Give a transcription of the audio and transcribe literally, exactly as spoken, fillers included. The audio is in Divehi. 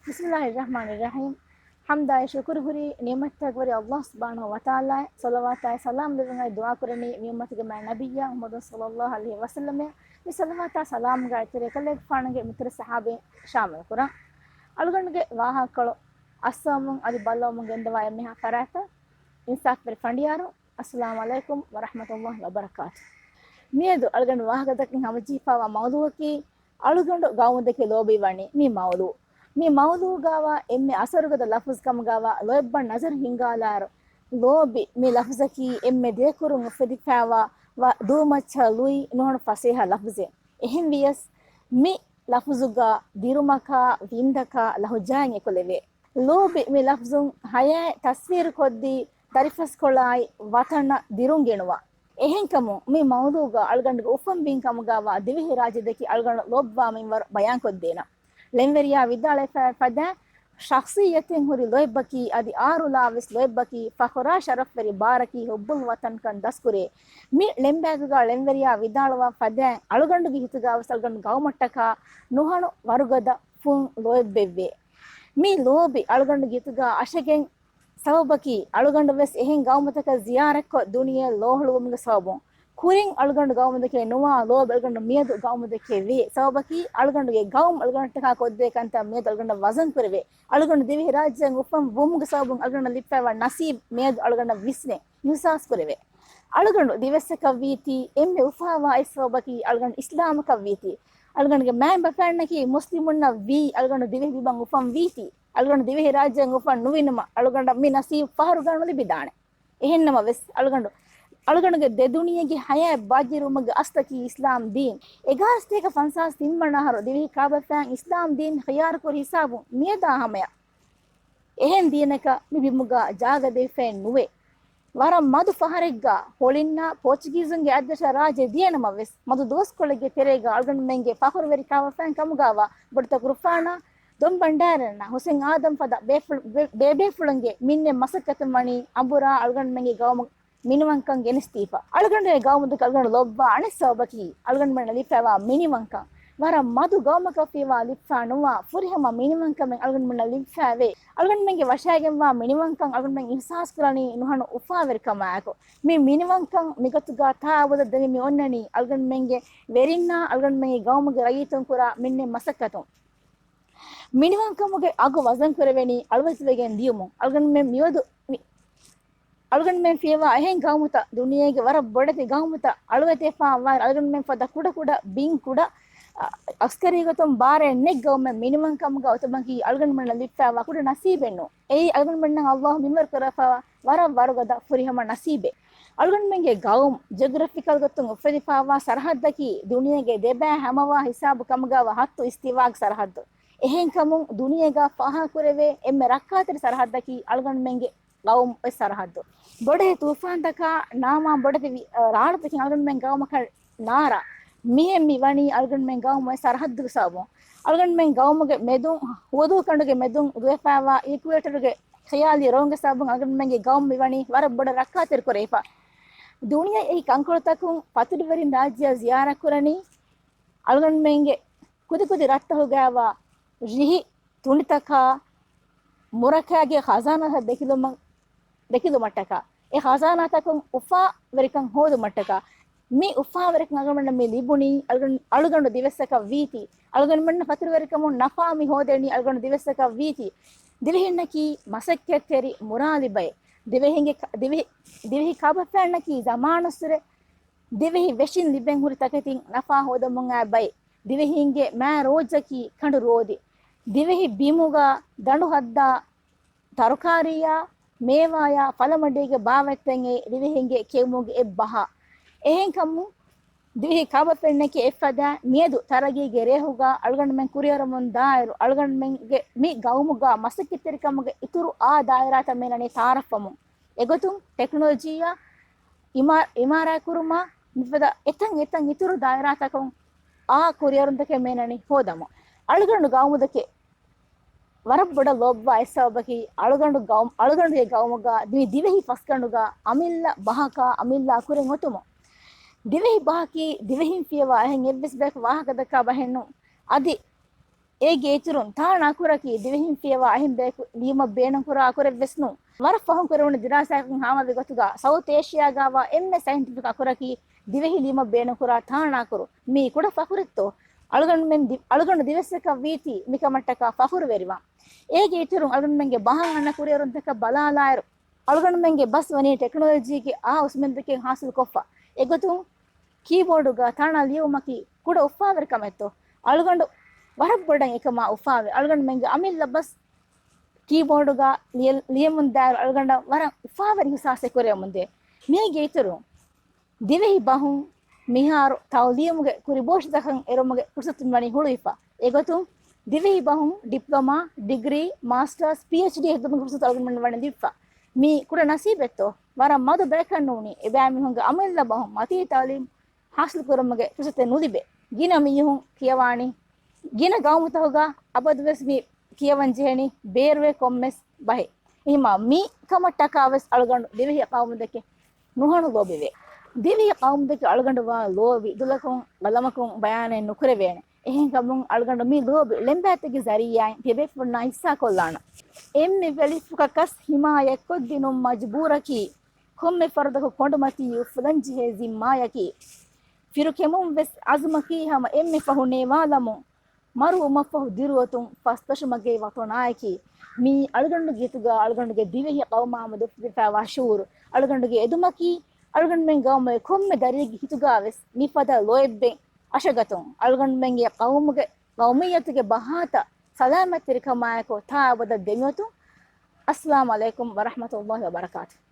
بسم الله الرحمن الرحيم. ޙަމްދާއި ޝުކުރު ހުރީ ނިޢުމަތްތަކުގެ ރައްޔި ﷲ ސުބްޙާނަހޫ ވަތަޢާލާއަށް، ޞަލަވާތާއި ސަލާމް ލެއްވުމާއި ދުޢާ ކުރަނީ މި އުއްމަތުގެ މާތް ނަބިއްޔާ މުޙައްމަދު ޞައްލައްލާހު ޢަލައިހި ވަސައްލަމަށް. މި ޞަލަވާތާ ސަލާމްގެ އެތެރެ ކަލޭގެފާނުގެ މިތުރު ޞަޙާބީން ޝާމިލް ކުރަން. އަޅުގަނޑުގެ ވާހަކަކޮޅު އައްސަވަމުން އަދި ބައްލަވަމުން ގެންދަވާ އެންމެހާ ފަރާތަށް އިންސާފުވެރި ފަނޑިޔާރު، އައްސަލާމު ޢަލައިކުމް ވަރަޙްމަތުﷲ ވަބަރަކާތު. މިއަދު އަޅުގަނޑު ވާހަކަދައްކަން ހަމަޖެހިފައިވާ މައުޟޫޢަކީ، އަޅުގަނޑު ގައުމުދެކެ ލޯބިވަނީ މި މައުޟޫޢު. މި މައުޟޫޢުގައިވާ އެންމެ އަސަރުގަދަ ލަފުޒު ކަމުގައިވާ ލޯތްބަށް ނަޒަރު ހިންގާލާއިރު، ލޯބި މި ލަފުޒަކީ އެންމެ ދިގުކުރުން އުފެދިފައިވާ ވަ ދޫމައްޗަށް ލުއި ނުހަނު ފަސޭހަ ލަފުޒެއް. އެހެންވިޔަސް، މި ލަފުޒުގަ ދިރުމަކާ، ވިންދަކާ، ލަހުޖާއިން އެކުލެވޭ. ލޯބި މި ލަފްޒުން ހަޔާތް ތަސްވީރުކޮށްދީ، ދަރިފަސްކޮޅާއި ވަތަނަށް ދިރުން ގެނުވާ. އެހެންކަމުން، މި މައުޟޫޢުގަ އަޅުގަނޑުގެ އުފަންވީން ކަމުގައިވާ ދިވެހިރާއްޖެ ދެކި އަޅުގަނޑު ލޯބިވާ މިންވަރު ބަޔާންކޮށްދޭނަން. ޅެންވެރިޔާ ވިދާޅުވެފައި ފަދައިން، ޝަޚްޞިއްޔަތެއް ހުރި ލޯތްބަކީ، އަދި އާރުލާވެސް ލޯތްބަކީ، ފަޚުރާ ޝަރަފްވެރި ބާރަކީ، ޙުއްބުލް ވަޠަންކަން ދަސްކުރޭ. މި ޅެންބާގުގަ ޅެންވެރިޔާ ވިދާޅުވާ ފަދައިން، އަޅުގަނޑުގެ ހިތުގަވެސް އަޅުގަނޑު ގައުމަށްޓަކާ ނުހަނު ވަރުގަދަ ފުން ލޯތްބެއްވޭ. މި ލޯބި އަޅުގަނޑުގެ ހިތުގަ އަށެގެން ސަބަބަކީ، އަޅުގަނޑު ވެސް އެހެން ގައުމުތަކަށް ޒިޔާރަތްކޮށް، ދުނިޔެ ލޯހުޅުވުމުގެ ސަބަބުން. ކުރިން އަޅުގަނޑު ގައުމުދެކެ ނުވާ ލޯބި އަޅުގަނޑު މިއަދު ގައުމުދެކެ ވޭ. ސަބަބަކީ، އަޅުގަނޑުގެ ގައުމު އަޅުގަނޑަށްޓަކާ ކޮށްދޭ ކަންތައް މިއަދު އަޅުގަނޑަށް ވަޒަން ކުރެވޭ. އަޅުގަނޑު ދިވެހިރާއްޖެއަށް އުފަން ވުމުގެ ސަބަބުން އަޅުގަނޑަށް ލިބިފައިވާ ނަސީބު މިއަދު އަޅުގަނޑަށް ވިސްނޭ، އިޙްސާސް ކުރެވޭ. އަޅުގަނޑު ދިވެއްސަކަށް ވީތީ އެންމެ އުފާވާ އެއް ސަބަބަކީ އަޅުގަނޑު އިސްލާމަކަށް ވީތީ. އަޅުގަނޑުގެ މައިންބަފައިންނަކީ މުސްލިމުންނަށް ވީ، އަޅުގަނޑު ދިވެހި ބިމަށް އުފަން ވީތީ. އަޅުގަނޑު ދިވެހިރާއްޖެއަށް އުފަން ނުވިނުމަށް އަޅުގަނޑަށް މި ނަސީބު ފަހަރުގަ ނުލިބިދާނެ. އެހެންނަމަވެސް، އަޅުގަނޑު، އަޅުގަނޑުގެ ދެ ދުނިޔޭގެ ހަޔާތް ބާއްޖަވެރިވުމުގެ އަސްލަކީ އިސްލާމް ދީން. އެގާރަ ސަތޭކަ ފަންސާސް ތިން ވަނަ އަހަރު ދިވެހި ކާބަފައިން އިސްލާމް ދީން ޚިޔާރުކުރި ހިސާބުން މިއަދާ ހަމަޔަށް އެހެން ދީނަކަށް މި ބިމުގަ ޖާގަ ދެވިފައެއް ނުވޭ. ވަރަށް މަދު ފަހަރެއްގަ ހޮޅިންނާ ޕޯޗުގީޒުންގެ އަތްދަށަށް ރާއްޖެ ދިޔަނަމަވެސް، މަދު ދުވަސްކޮޅެއްގެ ތެރޭގަ އަޅުގަނޑުމެންގެ ފަޚުރުވެރި ކާބަފައިން ކަމުގައިވާ ބޮޑު ތަކުރުފާނާ، ދޮންބަންޑާރައިންނާ، ހުސެން އާދަމް ފަދަ ބޭފުޅު-، ބޭ-، ބޭބޭފުޅުންގެ މިންނެ މަސައްކަތުން ވަނީ އަނބުރާ އަޅުގަނޑުމެންގެ ގައުމު މިނިވަންކަން ގެނެސްދީފަ. އަޅުގަނޑުގެ ގައުމުދެކެ އަޅުގަނޑު ލޯބިވާ އަނެއް ސަބަބަކީ، އަޅުގަނޑުމެންނަށް ލިބިފައިވާ މިނިވަންކަން. ވަރަށް މަދު ގައުމަކަށް ފިޔަވާ ލިބިފަ ނުވާ ފުރިހަމަ މިނިވަންކަމެއް އަޅުގަނޑުމެންނަށް ލިބިފައިވޭ. އަޅުގަނޑުމެންގެ ވަށައިގެންވާ މިނިވަންކަން އަޅުގަނޑުމެން އިޙްސާސް ކުރަނީ ނުހަނު އުފާވެރިކަމާއެކު. މި މިނިވަންކަން މިގޮތުގަ ތާއަބަދަށް ދެމި މި އޮންނަނީ އަޅުގަނޑުމެންގެ ވެރިންނާ އަޅުގަނޑުމެންގެ ގައުމުގެ ރައްޔިތުން ކުރާ މިންނެ މަސައްކަތުން. މިނިވަންކަމުގެ އަގު ވަޒަން ކުރެވެނީ އަޅުވެތިވެގެން ދިޔުމުން. އަޅުގަނޑުމެން މިއަދު މި-، އަޅުގަނޑުމެން ފިޔަވާ އެހެން ގައުމުތައް، ދުނިޔޭގެ ވަރަށް ބޮޑެތި ގައުމުތައް އަޅުވެތިވެފަ ވާއިރު، އަޅުގަނޑުމެން ފަދަ ކުޑަ ކުޑަ ބިން ކުޑަ، އަ، އަސްކަރީ ގޮތުން ބާރެއް ނެތް ގައުމެއް މިނިވަންކަމުގަ އޮތުމަކީ އަޅުގަނޑުމެންނަށް ލިބިފައިވާ ކުޑަ ނަސީބެއް ނޫން. އެއީ އަޅުގަނޑުމެންނަށް ﷲ މިންވަރު ކުރައްވާ ވަރަށް ވަރުގަދަ ފުރިހަމަ ނަސީބެއް. އަޅުގަނޑުމެންގެ ގައުމު ޖިއޮގްރަފިކަލް ގޮތުން އުފެދިފައިވާ ސަރަހައްދަކީ ދުނިޔޭގެ ދެބައި ހަމަވާ ހިސާބު ކަމުގައިވާ ހައްތު އިސްތިވާގެ ސަރަހައްދު. އެހެންކަމުން ދުނިޔޭގަ ފާހަގަކުރެވޭ އެންމެ ރައްކާތެރި ސަރަހައްދަކީ އަޅުގަނޑުމެންގެ ގައުމު އޮތް ސަރަހައްދު. ބޮޑެތި ތޫފާންތަކާ ނާމާ ބޮޑެތި ވި-، ރާޅުތަކިން އަޅުގަނޑުމެން ގައުމަކަށް ނާރާ. މިހެން މި ވަނީ އަޅުގަނޑުމެން ގައުމު އޮތް ސަރަހައްދުގެ ސަބަބުން. އަޅުގަނޑުމެން ގައުމުގެ މެދުން، ހުވަދޫ ކަނޑުގެ މެދުން ދުވެފައިވާ އިކުއޭޓަރުގެ ޚިޔާލީ ރޯނގެ ސަބަބުން އަޅުގަނޑުމެންގެ ގައުމު މިވަނީ ވަރަށް ބޮޑަށް ރައްކާތެރި ކުރެވިފަ. ދުނިޔެ އެހި ކަންކޮޅުތަކުން ފަތުރުވެރިން ރާއްޖެއަށް ޒިޔާރަތް ކުރަނީ އަޅުގަނޑުމެންގެ ކުދިކުދި ރަށްތަކުގައިވާ ރިހި ތުނޑިތަކާ މުރަކާގެ ޚަޒާނާތައް ދެކިލުމަށް، ދެކިލުމަށްޓަކާ. އެ ޚަޒާނާތަކުން އުފާވެރިކަން ހޯދުމަށްޓަކާ. މި އުފާވެރިކަން އަޅުގަނޑަށް މި ލިބުނީ އަޅުގަނޑު، އަޅުގަނޑު ދިވެއްސަކަށް ވީތީ. އަޅުގަނޑުމެންނަށް ފަތުރުވެރިކަމުން ނަފާ މި ހޯދެނީ އަޅުގަނޑު ދިވެއްސަކަށް ވީތީ. ދިވެހިންނަކީ މަސައްކަތްތެރި މުރާލިބައެއް. ދިވެހިންގެ ކަ-، ދިވެހި، ދިވެހި ކާބަފައިންނަކީ ޒަމާނުއްސުރެ ދިވެހި ވެށިން ލިބެން ހުރި ތަކެތިން ނަފާ ހޯދަމުން އައި ބައެއް. ދިވެހިންގެ މާ ރޯއްޖަކީ ކަނޑު ރޯދި. ދިވެހި ބިމުގަ ދަނޑު ހައްދާ ތަރުކާރީއާ، މޭވާޔާ، ފަލަމަޑީގެ ބާވަތްތައް އެއީ ދިވެހިންގެ ކެއުމުގެ އެއް ބަހާ. އެހެންކަމުން ދިވެހި ކާބަފައިންނަކީ އެއްފަދަ މިއަދު ތަރައްގީގެ ރޭހުގަ އަޅުގަނޑުމެން ކުރިއަރަމުން ދާއިރު، އަޅުގަނޑުމެންގެ މި ގައުމުގަ މަސައްކަތްތެރިކަމުގެ އިތުރު އާ ދާއިރާތައް މި ނަނީ ތައާރަފްވަމުން. އެގޮތުން ޓެކްނޮލޮޖީއާ، އިމާ-، އިމާރާތްކުރުމާ މިފަދަ އެތަން އެތަން އިތުރު ދާއިރާތަކުން އާ ކުރިއަރުންތަކެއް މި ނަނީ ހޯދަމުން. އަޅުގަނޑު ގައުމުދެކެ ވަރަށް ބޮޑަށް ލޯބިވާ އެއް ސަބަބަކީ އަޅުގަނޑު ގައުމު، އަޅުގަނޑުގެ ގައުމުގަ ދިވެ-، ދިވެހި ފަސްގަނޑުގަ އަމިއްލަ ބަހަކާ އަމިއްލަ އަކުރެއް އޮތުމުން. ދިވެހި ބަހަކީ ދިވެހިން ފިޔަވާ އެހެން އެއްވެސް ބަޔަކު ވާހަކަ ދައްކާ ބަހެއް ނޫން. އަދި އޭގެ އިތުރުން ތާނަ އަކުރަކީ ދިވެހިން ފިޔަވާ އަހަން ބަޔަކު ލިޔުމަށް ބޭނުންކުރާ އަކުރެއް ވެސް ނޫން. ވަރަށް ފަހުން ކުރެވުނު ދިރާސާއަކުން ހާމަވި ގޮތުގަ ސައުތު އޭޝިޔާގައިވާ އެންމެ ސައިންޓިފިކް އަކުރަކީ ދިވެހި ލިޔުމަށް ބޭނުންކުރާ ތާނަ އަކުރު. މީ ކުޑަ ފަޚުރެއްތޯ؟ އަޅުގަނޑުމެން ދި-، އަޅުގަނޑު ދިވެއްސަކަށް ވީތީ މިކަމަށްޓަކާ ފަޚުރުވެރިވާން. އޭގެ އިތުރުން އަޅުގަނޑުމެންގެ ބަހަށް އަންނަ ކުރިއެރުންތަކަށް ބަލާލާއިރު، އަޅުގަނޑުމެންގެ ބަސް ވަނީ ޓެކްނޮލޮޖީގެ އާ އުސްމެންދުކެއް ހާސިލްކޮށްފަ. އެގޮތުން ކީބޯޑުގަ ތާނަ ލިޔުމަކީ ކުޑަ އުފާވެރިކަމެއްތޯ؟ އަޅުގަނޑު ވަރަށް ބޮޑަށް އެކަމާ އުފާވޭ. އަޅުގަނޑުމެންގެ އަމިއްލަ ބަސް ކީބޯޑުގަ ލިޔެ-، ލިޔެމުންދާއިރު އަޅުގަނޑަށް ވަރަށް އުފާވެރި އިހުސާސެއް ކުރެވެމުންދޭ. މީގެ އިތުރުން ދިވެހި ބަހުން މިހާރު ތައުލީމުގެ ކުރި ބޯށިތަކަށް އެރުމުގެ ފުރުސަތު ވަނީ ހުޅުވިފަ. އެގޮތުން ދިވެހި ބަހުން ޑިޕްލޮމާ، ޑިގްރީ، މާސްޓާސް، ޕީއެޗްޑީ ހެދުމުގެ ފުރުސަތު އަޅުގަނޑުމެން ވަނީ ލިބިފަ. މީ ކުޑަ ނަސީބެއްތޯ؟ ވަރަށް މަދު ބަޔަކަށް ނޫނީ އެބައިމީހުންގެ އަމިއްލަ ބަހުން މަތީ ތައުލީމް ހާސިލް ކުރުމުގެ ފުރުސަތެއް ނުލިބޭ. ގިނަ މީހުން ކިޔަވާނީ ގިނަ ގައުމުތަކުގަ އަބަދުވެސް މި ކިޔަވަން ޖެހެނީ ބޭރުވޭ ކޮންމެސް ބަހެއް. އެހެންމާ މި ކަމަށްޓަކާވެސް އަޅުގަނޑު ދިވެހި ޤައުމުތަކެއް ނުހަނު ލޯބިވޭ. ދިވެހި ޤައުމުތަކެއް އަޅުގަނޑު ވާ ލޯބި ދުލަކުން ގަލަމަކުން ބަޔާނެއް ނުކުރެވޭނެ. އެހެންކަމުން އަޅުގަނޑު މި ލޯބި ޅެންބާތެއްގެ ޒަރީއާއިން ތިޔަބޭފުޅުންނާ ހިއްސާކޮށްލާނަން. އެންމެ ވެލިފުކަކަސް ހިމާޔަތްކޮށްދިނުން މަޖުބޫރަކީ، ކޮންމެ ފަރުދަކު ކޮނޑުމަތީ އުފުލަންޖެހޭ ޒިންމާޔަކީ. ފިރުކެމުން ވެސް އަޒުމަކީ ހަމަ އެންމެ ފަހު ނޭވާލަމުން، މަރުވުމަށްފަހު ދިރުއޮތުން ފަސްދަށުމަގޭ ވަތަނާއެކީ. މީ އަޅުގަނޑުގެ ހިތުގަ އަޅުގަނޑުގެ ދިވެހި ޤައުމާމެދު އުފުއްދިފައިވާ ޝުޢޫރު. އަޅުގަނޑުގެ އެދުމަކީ އަޅުގަނޑުމެން ގައުމުގެ ކޮންމެ ދަރިއެއްގެ ހިތުގަވެސް މިފަދަ ލޯތްބެއް އަށަގަތުން. އަޅުގަނޑުމެންގެ ޤައުމުގެ ޤައުމިއްޔަތުގެ ބަހާތައް ސަލާމަތްތެރިކަމާއެކު ތާއަބަދަށް ދެމިއޮތުން. އައްސަލާމު ޢަލައިކުމް ވަރަޙްމަތުﷲި ވަބަރަކާތުހު.